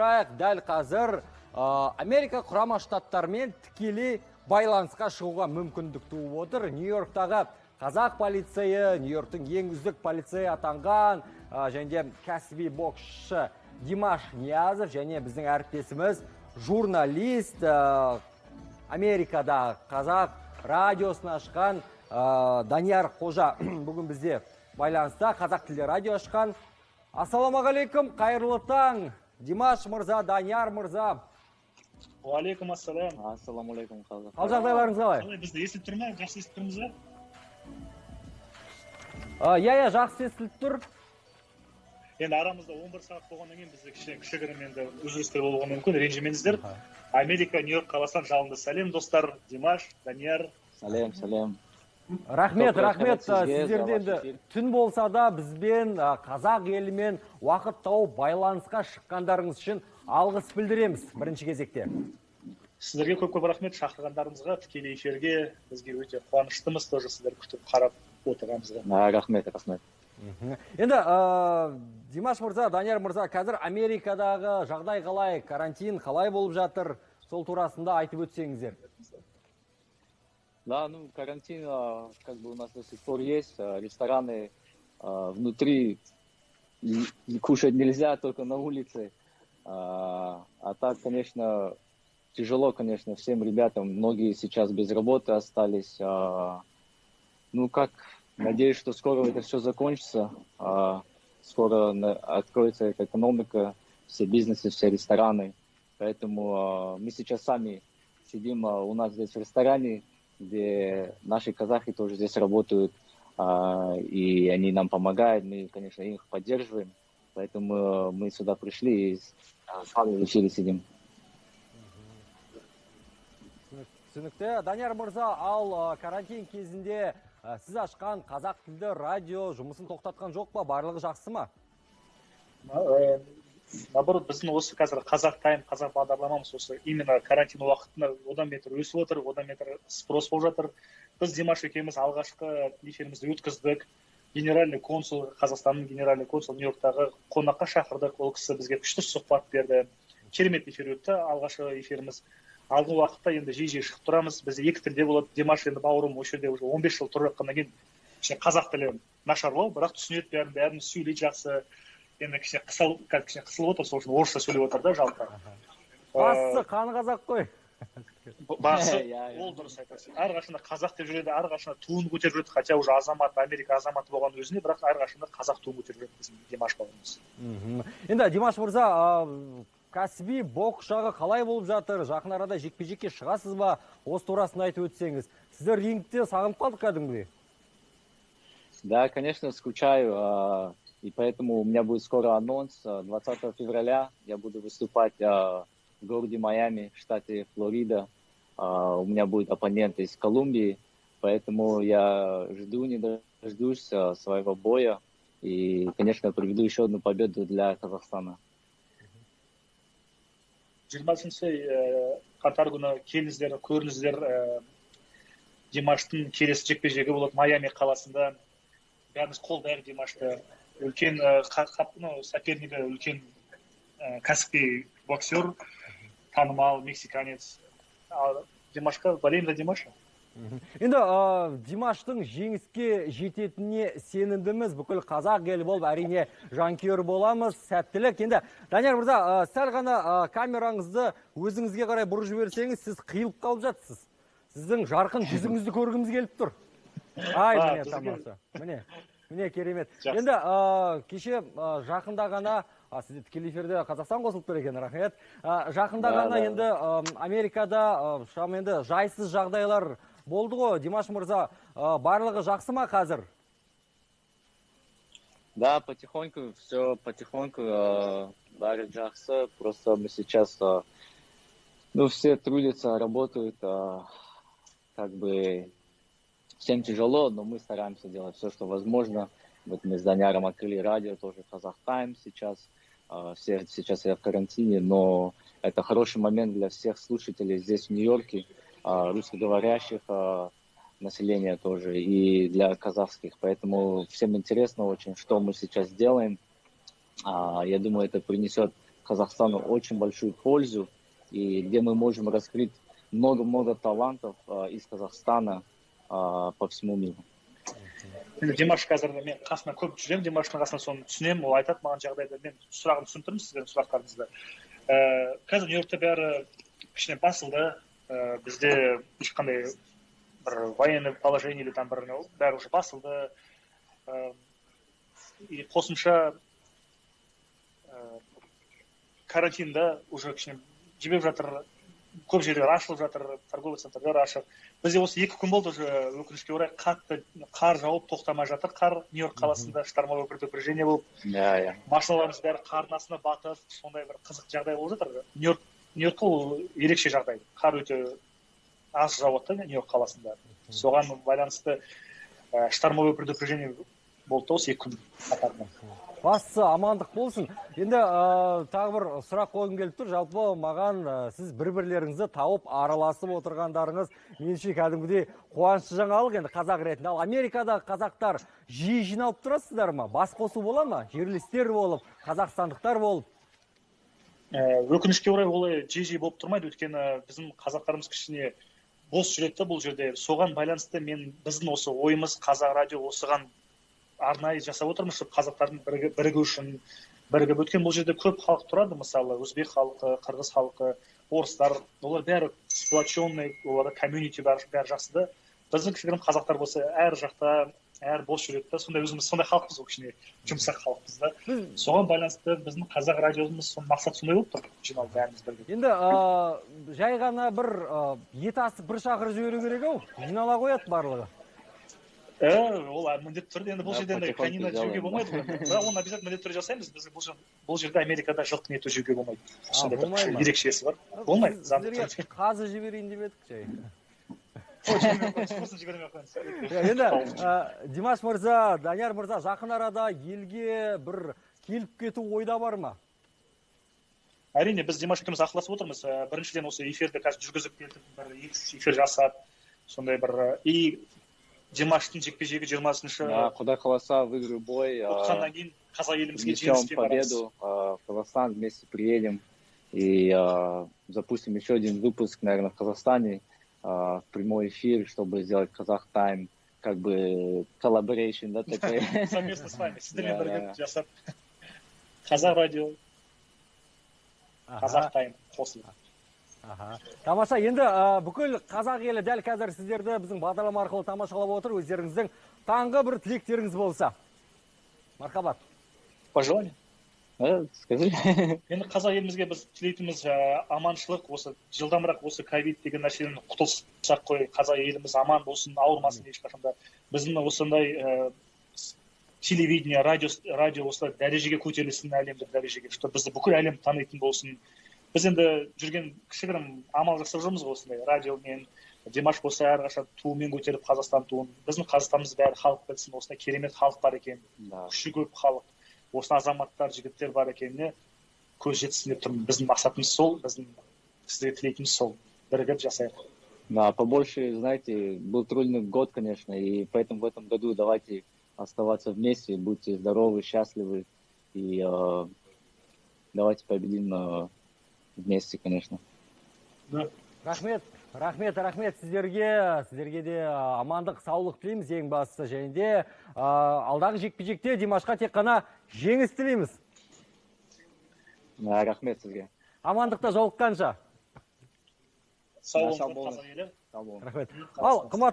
Дәл қазір Америка Құрама Штаттарымен тікелей байланысқа шығуға мүмкіндік туып отыр. Нью-Йорктағы қазақ полицейі, Нью-Йорктың ең үздік полицейі атанған және де кәсіби боксшы Димаш Ниязов және біздің әріптесіміз, журналист, Америкада қазақ радиосын ашқан Данияр Қожа бүгін бізде байланыста, қазақ тілді радио ашқан. Ассалаумағалейкум, қайырлы таң, Димаш мырза, Данияр мырза. Уалейкум ассалам. Ассалаумағалейкум, қазақ. Қал жағдайларыңыз қалай? Қалай, бізді естіліп тұр ма? Жақсы естіліп тұрмыз ба? Иә, иә, жақсы естіліп тұр. Енді арамызда 11 сағат болғаннан кейін бізде кішкене кішігірім енді үзілістер болуы мүмкін, ренжімеңіздер. Америка, Нью-Йорк қаласынан жалынды сәлем, достар, Димаш, Данияр. Сәлем, сәлем. Рахмет, Көп рахмет. рахмет сізге, Сіздерде за енді ваш эфир. Түн болса да бізбен, қазақ елімен уақыт тауып байланысқа шыққандарыңыз үшін алғыс білдіреміз бірінші кезекте. Сіздерге көп-көп рахмет шақырғандарыңызға, тікелей эфирге. Бізге өте қуаныштымыз тоже сіздер күтіп қарап отырғанымызға. Рахмет, рахмет. Енді, Димаш мырза, Данияр мырза, қазір Америкадағы жағдай қалай, карантин қалай болып жатыр, сол турасында айтып өтсеңіздер. Да, ну, карантин, как бы у нас до сих пор есть, рестораны, внутри кушать нельзя, только на улице. А так, конечно, тяжело, конечно, всем ребятам, многие сейчас без работы остались. Ну, как, надеюсь, что скоро это все закончится, скоро откроется эта экономика, все бизнесы, все рестораны. Поэтому мы сейчас сами сидим, у нас здесь в ресторане, где наши казахи тоже здесь работают, и они нам помогают, мы, конечно, их поддерживаем. Поэтому мы сюда пришли и с вами в эфире сидим. Түсінікті. Данияр мырза, ал карантин кезінде сіз ашқан қазақ тілді радио жұмысын тоқтатқан жоқ па? Барлығы жақсы ма? Наоборот, біздің осы қазір Қазақ Тайм, қазақ бағдарламамыз осы именно карантин уақытында одан бетер өсіп отыр, одан бетер спрос болып жатыр. Біз Димаш екеуміз алғашқы эфирімізді өткіздік. Генеральный консул, Қазақстанның генеральный консул Нью-Йорктағы қонаққа шақырдық. Ол кісі бізге күшті сұхбат берді. Керемет эфир өтті, алғашқы эфиріміз. Алдағы уақытта енді жиі-жиі шығып тұрамыз. Бізде екі тілде болады. Димаш енді бауырым осы жерде уже 15 жыл тұрып жатқаннан кейін кішкене қазақ тілі нашарлау, бірақ түсінеді бәрін, бәрін сөйлейді жақсы. Енді кішкене қысыл, қазір кішкене қысылып отыр, сол үшін орысша сөйлеп отыр да жалпы. Бастысы қаны қазақ қой. Басы, Иә, иә. ол дұрыс айтасың. Әрқашанда қазақ деп жүреді, әрқашанда туын көтеріп жүреді, хотя уже азамат, Америка азаматы болған өзіне, бірақ әрқашанда қазақ туын көтеріп жүреді біздің Димаш бауырымыз. Енді Димаш мырза, кәсіби бокс жағы қалай болып жатыр? Жақын арада жекпе-жекке шығасыз ба? Осы турасында айтып өтсеңіз. Сіздер рингте сағынып қалдық кәдімгідей. Да, конечно, скучаю, и поэтому у меня будет скоро анонс. 20 февраля я буду выступать в городе Майами, в штате Флорида. У меня будет оппонент из Колумбии, поэтому я жду, не дождусь своего боя. И, конечно, приведу еще одну победу для Казахстана. 20 қаңтар күні келіңіздер, көріңіздер, Димаштың келесі жекпе-жегі болады Майами қаласында. Бәріміз қолдайық Димашты. Үлкен, ну, сопернигі үлкен, кәсіпқой боксер, танымал мексиканец. Ал Димашқа болеем за Димаша. Енді, Димаштың жеңіске жететініне сенімдіміз. Бүкіл қазақ елі болып, әрине, жанкүйер боламыз. Сәттілік. Енді, Данияр мырза, сәл ғана, камераңызды өзіңізге қарай бұрып жіберсеңіз, сіз қиылып қалып жатсыз. Сіздің жарқын жүзіңізді көргіміз келіп тұр. Ай, міне тамаша. Міне, міне керемет. Жақсы. Енді, кеше, жақында ғана, сізде тікелей эфирде Қазақстан қосылып тұр екен, рахмет. Жақында ғана енді, Америкада, шамамен енді жайсыз жағдайлар болды ғой, Димаш мырза, барлығы жақсы ма қазір? Да, потихоньку, все потихоньку, бәрі жақсы. Просто мы сейчас, все трудятся, работают, всем тяжело, но мы стараемся делать все, что возможно. Вот мы с Данияром открыли радио, тоже Казах Тайм сейчас. Все сейчас я в карантине, но это хороший момент для всех слушателей здесь, в Нью-Йорке, русскоговорящих, населения тоже, и для казахских. Поэтому всем интересно очень, что мы сейчас делаем. Я думаю, это принесет Казахстану очень большую пользу, и где мы можем раскрыть много-много талантов из Казахстана по всему миру. Енді Димаш, қазір мен қасына көп жүремін, Димаштың қасына, соны түсінемін. Ол айтады маған жағдайды, мен сұрағын түсініп тұрмын, сіздердің сұрақтарыңызды. Қазір Нью Йоркта бәрі кішкене басылды. Бізде ешқандай бір военный положение или там бір, бәрі уже басылды. И қосымша карантинда уже кішкене жіберіп жатыр, көп жерлер ашылып жатыр, торговый центрлер ашық. Бізде осы 2 күн болды уже, өкінішке орай, қатты қар жауып, тоқтамай жатыр қар Нью Йорк қаласында, штормовой предупреждение болып, иә иә машиналарымыз бәрі қардың астына батып, сондай бір қызық жағдай болып жатыр. Нью Йорк, Нью Йоркта ол ерекше жағдай, қар өте аз жауады да Нью Йорк қаласында, соған байланысты штормовой предупреждение болды да осы 2 күн қатарынан. Бастысы амандық болсын. Енді тағы бір сұрақ қойғым келіп тұр. Жалпы маған сіз бір бірлеріңізді тауып, араласып отырғандарыңыз меніңше кәдімгідей қуанышты жаңалық енді қазақ ретінде. Ал Америкада қазақтар жиі жиналып тұрасыздар ма? Бас қосу бола ма, жерлестер болып, қазақстандықтар болып? Өкінішке орай, олай жиі жиі болып тұрмайды, өйткені біздің қазақтарымыз кішкене бос жүреді да бұл жерде. Соған байланысты мен, біздің осы ойымыз, Қазақ радио осыған арнайы жасап отырмыз, чтобы қазақтардың бірігу үшін, бірігіп. Өйткені бұл жерде көп халық тұрады, мысалы, өзбек халқы, қырғыз халқы, орыстар, олар бәрі сплоченный, оларда комьюнити бар, бәрі жақсы да. Біздің кішігірім қазақтар болса, әр жақта, әр бос жүреді да. Сондай өзіміз сондай халықпыз ғой, кішкене жұмсақ халықпыз да. Соған байланысты біздің Қазақ радиомыз, мақсат сондай болып тұр, жиналып бәріміз бірге. Енді жай ғана бір ет асып, бір шақырып жіберу керек ау, жинала қояды барлығы. Ол міндетті түрде. Енді бұл жерде енді конина жеуге болмайды ғой, бірақ оны обязательно, міндетті түрде жасаймыз. Біз бұл жерде, Америкада, жылқының еті жеуге болмайды, сондай бір ерекшесі бар, болмайды заңды түрде. Қазы жіберейін деп едік жай. Жібермей ақ қойыңыз. Енді, Димаш мырза, Данияр мырза, жақын арада елге бір келіп кету ойда бар ма? Әрине, біз Димаш екеуміз ақылдасып отырмыз. Біріншіден, осы эфирді қазір жүргізіп кетіп, бір екі үш эфир жасап, сондай бір, и Димаштың жекпе жегі 20-шы. Да, құдай қаласа, выиграю бой. Ұтқаннан кейін қазақ елімізге жеңіспен победу в Казахстан, вместе приедем и запустим еще один выпуск, наверное, в Казахстане, в прямой эфир, чтобы сделать Казах Тайм, как бы collaboration, да, такой. Совместно с вами, сіздермен бірге жасап, Қазақ радио, Қазақ Тайм қосылып. Аха. Тамаша, енді бүкіл қазақ елі дәл қазір сіздерді біздің бағдарлама арқылы тамашалап отыр. Өздеріңіздің таңғы бір тілектеріңіз болса. Мархабат. Пожелание? Скажи. Енді қазақ елімізге біз тілейтініміз аманшылық, осы жылдамырақ осы ковид деген нәрседен құтылсақ қой, қазақ еліміз аман болсын, ауырмасын ешқашан да. Біздің осындай телевидение, радио осылай дәрежеге көтерілсін, әлемдік дәрежеге, чтобы бізді бүкіл әлем танитын болсын. Біз енді жүрген кішігірім амал жасап жүрміз ғой осындай радиомен. Димаш болса, әрқашан туымен көтеріп Қазақстан туын, біздің Қазақстанымыз, бәрі халық білсін, осындай керемет халық бар екен, күші көп халық, осындай азаматтар, жігіттер бар екеніне көз жетсін деп тұрмын. Біздің мақсатымыз сол, біздің сізге тілейтініміз сол, бірігіп жасайық. Да, побольше, знаете, был трудный год, конечно, и поэтому в этом году давайте оставаться вместе, будьте здоровы, счастливы, и давайте победим вместе, конечно. Да. Рахмет, рахмет, рахмет сіздерге, сіздерге де амандық, саулық тілейміз ең бастысы, және де алдағы жекпе-жекте Димашқа тек қана жеңіс тілейміз. Да, рахмет сізге. Амандықта жолыққанша. Сау болыңыз, қазақ елі. Сау болыңыз. Рахмет. Ал, қымбат